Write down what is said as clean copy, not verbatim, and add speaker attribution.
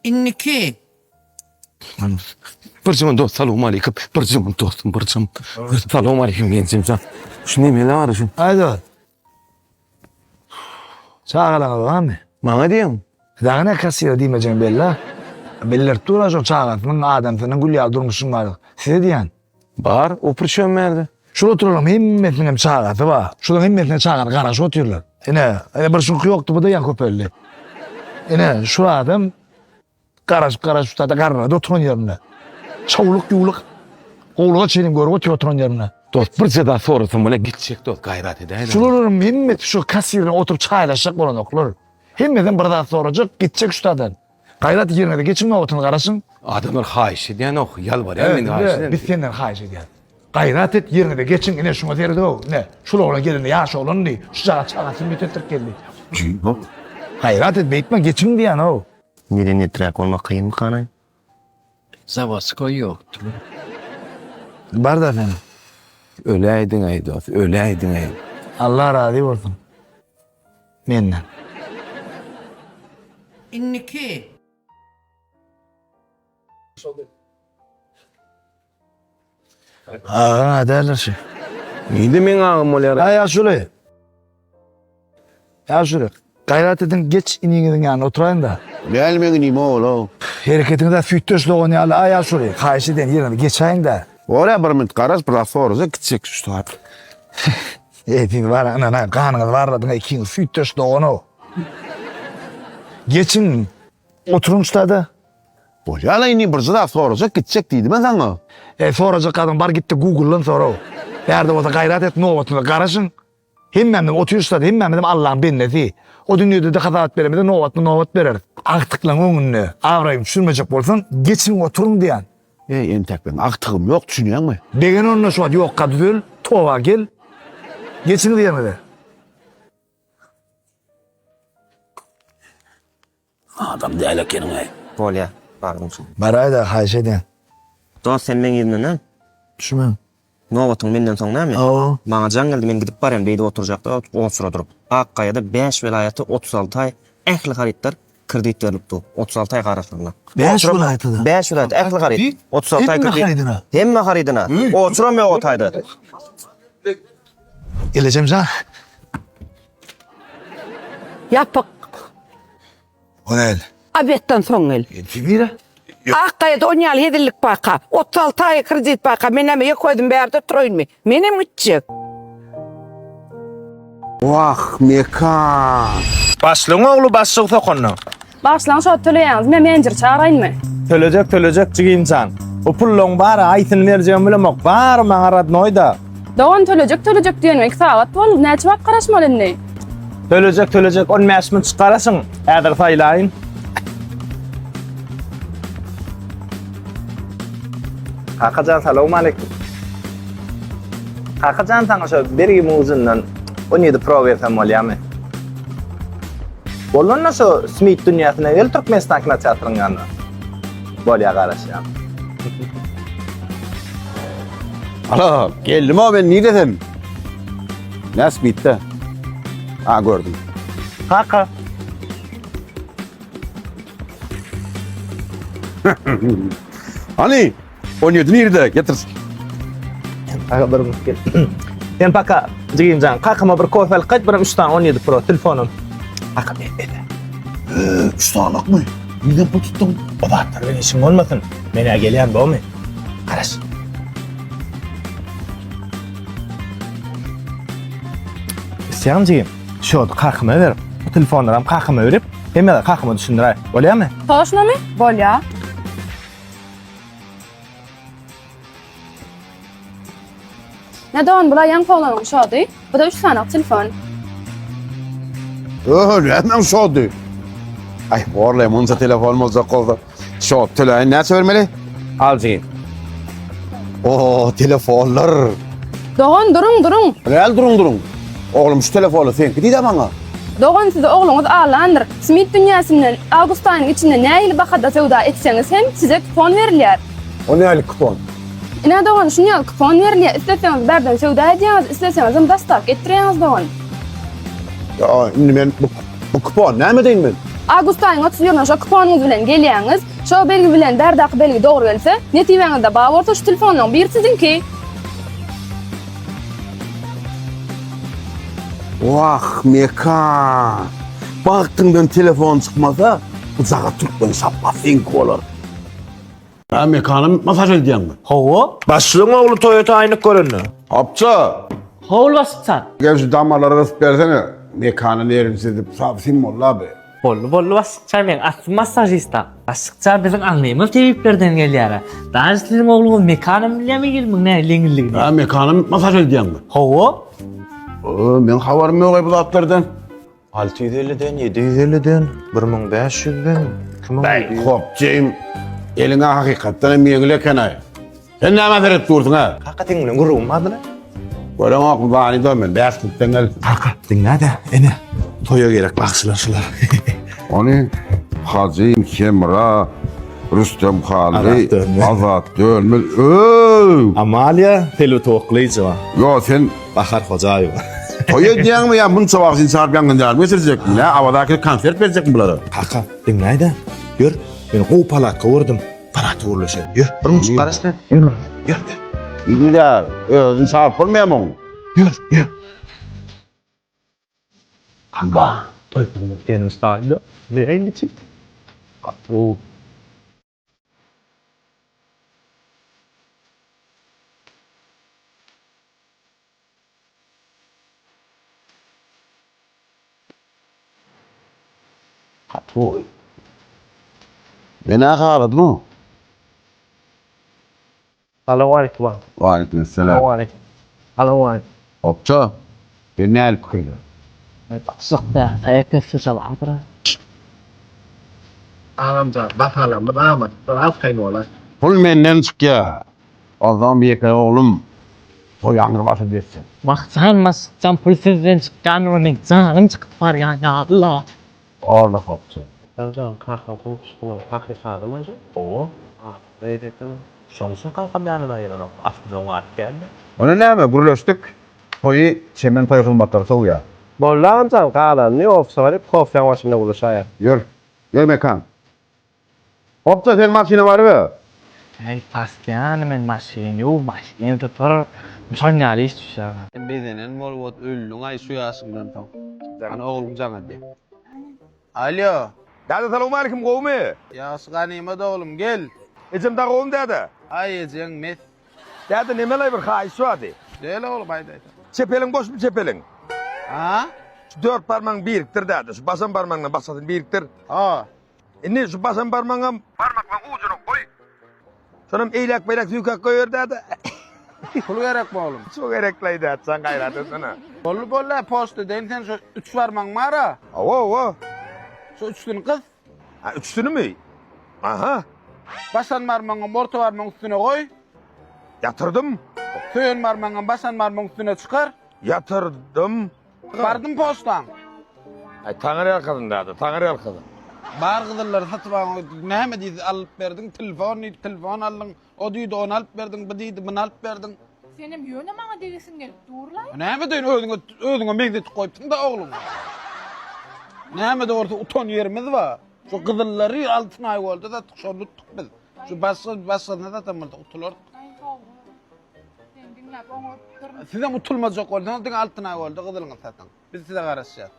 Speaker 1: Indiki.
Speaker 2: Bir jyman dost salowmaleýkim. Bir jyman dostum bir jym. Salowmaleýkim genjimjan. Şu nemeli bar şu.
Speaker 3: Aýda. Çagalaňyz barmy?
Speaker 2: Maňa diýeň.
Speaker 3: Dagy ne kassira diýmejegiň belli. Bildirip dur-a şo çagasynyň, adamsynyň gül ýaly durmuşyň bar. Size diýýän.
Speaker 2: Bar, o priçem bärde?
Speaker 3: Şul oturanlaryň hemmesiniň hem çagasy bar. Şularyň hemmesine çagalary garaşyp otyrlar. Ine, ine bir şuňky ýokdy, bu-da ýaňy köpeldi. Ine, şu adam garaşyp garaşyp şu garrady oturan ýerinde. Çowluk ýuwluk gowluga çenli görüp otyr oturan ýerinde.
Speaker 2: Dost bir jeda sorasam bolýa gitjek dost gaýrat edäýdä.
Speaker 3: Şularyň hemmesi şu kassir bilen oturyp çaýlaşjak bolanoklar. Hemmeden bir zat sorajak, gitjek şu tadan. Gaýrat ýeriňize geçiň nobatyňyzy garaşyň.
Speaker 2: Adamlar haýyş edýänok, ýalbarýan menden haýyş edýän.
Speaker 3: Biz senden haýyş edýäs. Gaýrat et ýeriňize geçiň ine şuňa serediň ine şul oglan gelende ýaş oglandy şujaga çagasyny götertdirip geldi. Gaýrat et beýtme geçiň diýýän-ow.
Speaker 4: Medeniýetliräk bolmak kynmykanaý?
Speaker 1: Zawodskoý ýokdur.
Speaker 3: Bar-da sen.
Speaker 2: Öläýdiň-äý dost, öläýdiň-äý.
Speaker 3: Allah razy bolsun. Menden.
Speaker 1: Indiki.
Speaker 3: Agaň-a däldir şu.
Speaker 2: Nide meň agam bolýar?
Speaker 3: Aý ýaşuly. Ýaşuly, gaýrat ediň geç iniňiziň ýanynda oturaýyň-da.
Speaker 5: Näl meň inim ogul-ow.
Speaker 3: Hereketiňiz-ä süýtdeş dogan ýaly, aý ýaşuly, haýyş edýän ýeriňize geçäýiň-dä.
Speaker 5: Bolýa bir minut garaş, bir zat sorajak gitjek şu saat.
Speaker 3: Eý siz bar ynanaý ganyňyz barladyň ikiňiz süýtdeş doganow. Geçiň oturyň ştada.
Speaker 5: Bolýala indi birje zat sorajak gitjek diýdimä saňa.
Speaker 3: Eý sorajak zadyň bar gitde googledan soraw. Bärde bolsa gaýrat et nobatyňyza garaşyň. Hemmämiz otyrys ştada hemmämizem Allaň bendesi. O dünýedede hasabat beremizde nobatma nobat bereris. Agtyklaň öňünde abraýyňy düşürmejek bolsaň geçiň oturyň diýän.
Speaker 5: Eý entek meň agtygym ýok düşünýäňmi?
Speaker 3: Degen onda şu wagt ýokka düzel, toba gel. Geçiňiz ýeriňize.
Speaker 5: Adam däl ekeniň-eý.
Speaker 4: Bolýa, bardym şo.
Speaker 3: Baraýda haýyş edýän.
Speaker 4: Dost sen meň yzymdan näme?
Speaker 3: Düşmän.
Speaker 4: Nobatyň menden soň näme?
Speaker 3: Hawa.
Speaker 4: Maňa jaň geldi men gidip barýan beýdip oturjakda oçura durup. Akgaýada 5 welaýata 36 aý ähli harytlar Kredit berlip dur. 36 aý garaşygyna.
Speaker 3: 5 welaýatada.
Speaker 4: 5 welaýat ähli haryt. 36 aý
Speaker 3: Hemme
Speaker 4: kredit.
Speaker 3: harydyna.
Speaker 4: Hemme harydyna. Oçuram ýok o taýda.
Speaker 3: Elejem jan.
Speaker 6: Ýapyk.
Speaker 3: O näl?
Speaker 6: Obedden soň gel.
Speaker 3: Nire?
Speaker 6: Akgaýada on ýaly hezillik barka, 36 aý kredit barka, men näme ýeke özüm bärde oturaýynmy? Menem gitjek.
Speaker 5: Wah, Mekan!
Speaker 7: Başlygyň ogly başlygy sokanda.
Speaker 8: Bagyşlaň şo töleýäňiz men menejeri çagyraýynmy?
Speaker 7: Tölejek tölejek jigimjan. Bu pullaň bary aýsyny berjegimi bilemok. Bary maňa radnoýda.
Speaker 8: Dogan tölejek tölejek diýenime 2 sagat boldy. Näçe wagt garaşmaly indi?
Speaker 7: Tölejek tölejek 15 minutjyk garaşyň. Häzir saýlaýyn. Kakajan salowmaleýkim. Kakajan saňa şo bergimiň ujundan 17 Pro bersem bolýamy? Bolanda şo Smit dünýäsine gel Türkmenistan kinoteatryň ýanyna. Bolýa garaşýan.
Speaker 5: Alo, geldim o men nirde sen? Ne Smit'te? Ha gördüm.
Speaker 7: Kaka.
Speaker 5: Hani 17 nirde? Getir.
Speaker 7: Aga bir minut gel. Sen paka jigimjan kakama bir kofe alyp gaýt, bir 3 sany 17 Pro telefonum. Kaka men bede.
Speaker 5: 3 sanakmy? Nirden pul tutduň?
Speaker 7: O zatlar bilen işiň bolmasyn. Men-ä gelýän bomy? Garaş. Isýan jigim, şody kakama berip, bu telefonlaram kakama berip, hemme zat kakama düşündiräý. Bolýamy?
Speaker 8: Toşnamy? Bolýa. Ne dogan bula ýaňky oglanyň şody. Bu-da üç sany telefon.
Speaker 5: Öh, nämäň şody? Aý, borlaý, munça telefon boljak bolsa. Şot töläýin, näçe bermeli?
Speaker 7: Al jigim.
Speaker 5: Oo, telefonlar.
Speaker 8: Dogan duruň duruň.
Speaker 5: Näl duruň duruň? Oglum şu telefony seňki diýdä maňa.
Speaker 8: Dogan sizi ogluňyz allandyr. Smit dünýäsinden awgust aýynyň içinde nähili bahada söwda etseňiz hem size kupon berilýär.
Speaker 5: O nähili kupon?
Speaker 8: Ine dogan şuny ýaly kupon berilýär. Isleseňiz bärden söwda edýäňiz, isleseňizem dostawka etdirýäňiz dogan.
Speaker 5: Ýa, indi men bu, bu kupon näme edeýin men?
Speaker 8: Awgust aýyň 31-ine şo kuponyňyz bilen gelýäňiz. Şo belgi bilen bärdäki belgi dogry gelse, nesibäňizde bar bolsa şu telefonlaryň biri siziňki.
Speaker 5: Wah, Mekan! Bagtyňdan telefon çykmasa, bu jaga türkmen şapba seňki bolar. Ha, Mekanym masaž edýäňmi?
Speaker 7: Hawa. Başlygyň ogly Toyota aýnyk görende.
Speaker 5: Hopça!
Speaker 9: Howul başykjan.
Speaker 5: Gel şu damarlary gysyp bersene. Mekany nerwsiz sap boldy abi.
Speaker 9: Boldy boldy başykjan meň aslym massažista. Başykjan biziň aňlymyz tebiplerden gelýärä. Daže siziň ogluňyz Mekanam bilýärmi ýylmyň nähili ýeňilligini?
Speaker 5: Ha Mekanym masaž edýäňmi?
Speaker 9: Hawa.
Speaker 5: Oo, meň habarym ýok bu zatlardan.
Speaker 7: 650-den, 750-den, 1500-den, 2700.
Speaker 5: Hopjym, eliňe hakykatdan hem ýeňil eken-aý. Sen nämä seredip dursuň ha?
Speaker 7: Kaka seň bilen gürrüňim bardy-la.
Speaker 5: Göreňok, zany men, bäş minutdan gel.
Speaker 2: Kaka, diňle-de, ene, toýa gerek bagşylar şular.
Speaker 10: Ony Hajy Hemra, Rüstem Hally,
Speaker 7: Azat Dönmez.
Speaker 10: Azat Dönmez. Ööw!
Speaker 7: Amalia Selbi Toklyjowa,
Speaker 10: Yo sen
Speaker 7: Bahar Hojaýewa.
Speaker 5: Toý edýäňmi ýa munça wagtyny çagyryp ýangyn ýarym geçirjekmi? Nä, Awazaki konsert berjekmi bulara?
Speaker 2: Kaka, diňläý-de, ýör, men gowy palatka gördüm. Palatka gürleşelim. Ýör,
Speaker 7: Bir munçuk garaş sen.
Speaker 2: ýör, ýör,
Speaker 5: Indi-de özüni çagyryp bolmaýarmy oň?
Speaker 2: ýör, ýör.
Speaker 7: Kaka, toý puluny seniň staýlda. Bereýin içi. Gaty gowy.
Speaker 5: Gaty gowy. Men-ä haladym-ow.
Speaker 7: Salowmaleýkim.
Speaker 5: Waleýkim-essalam.
Speaker 7: Salowmaleýkim. Salowmaleýkim.
Speaker 5: Hopça, sen nähili pikirde?
Speaker 7: Agamjan, bahalarymyz amatly, arkaýyn bolar.
Speaker 5: Pul menden çykýar. Onsoňam ýeke oglum, toý aňry başa jetsin.
Speaker 9: Wahjan maşykjan pul sizden çykýan meň janym çykyp barýan ýaly-la.
Speaker 5: Orla hopça.
Speaker 7: Agamjan kakam gowuşdylar hakykadymy şu? Hawa. Şoň üçin kakam ýanyna gelenok. Aslynda oňa aryp geldi.
Speaker 5: Onda näme, gürleşdik. Toýy Çemen toý hyzmatlary sowýar.
Speaker 7: Boldy agamjan, galanyny ofise baryp kofýaň başynda gürleşäýer.
Speaker 5: Ýör. Ýör Mekan. Hopja sen maşyna baryber.
Speaker 9: Äý pastyýany men maşyn ýuw maşyn süpür şon ýaly iş düşýär.
Speaker 11: Bezenen bolup öldüň-aý şu ýaşyňdan soň. Hany ogluň jaň edýär. Alýo.
Speaker 12: Däde salowmalikim gowumy?
Speaker 11: Ýagşy ganymat oglum gel.
Speaker 12: Ejem dagy gowumy däde?
Speaker 11: Aý ejeň mes.
Speaker 12: Däde nemelaý bir haýyş bardy.
Speaker 11: Gel oglum aýt aýt.
Speaker 12: Çep eliň boşmy çep eliň?
Speaker 11: A?
Speaker 12: Şu dört barmagyňy birikdir däde. Şu başam barmagyňdan başgasyny birikdir.
Speaker 11: A.
Speaker 12: Indi şu başam barmagyňam barmaklaryň ujuna goý. Şonam eýläk-beýläk süýkäp goýber däde.
Speaker 11: Pul gerekmi oglum?
Speaker 12: Şu gerekleý däde, sen gaýrat etsene.
Speaker 11: Boldy boldy, poçta edeýin sen şu üç barmagyň bar-a.
Speaker 12: Hawa, hawa.
Speaker 11: Şu üçüsini gys.
Speaker 12: Ha, üçüsinimi? Aha.
Speaker 11: Başan barmagyňam orta barmagyň üstüne goý.
Speaker 12: Ýatyrdym.
Speaker 11: Söýen barmagyňam başan barmagyň üstüne çykar.
Speaker 12: Ýatyrdym.
Speaker 11: Bardym poçtaň.
Speaker 12: Aý, taňry ýalkasyn däde, taňry ýalkasyn.
Speaker 11: Bar gyzyllary satyp alň, näme diýdi alyp berdiň, telefon diýdi, telefon aldyň, o diýdi ony alyp berdiň, bu diýdi muny alyp berdiň.
Speaker 13: Senem ýöne maňa degesiň gelip dur-laý.
Speaker 11: Näme deýin özüňe özüňe meňzetip goýupsyň-da ogluňy. Näme-de bolsa utan ýerimiz bar. Şu gyzyllary altyn aý boldy satdyk, şony utduk biz. Şu başga başgasyny satan bolsak utulardyk.
Speaker 13: Aý dogry. Seni diňläp oňarypdyryn.
Speaker 11: Sizem utulmajak bolsaňyz diňe altyn aý boldy gyzylyňyzy satyň. Biz size garaşýas.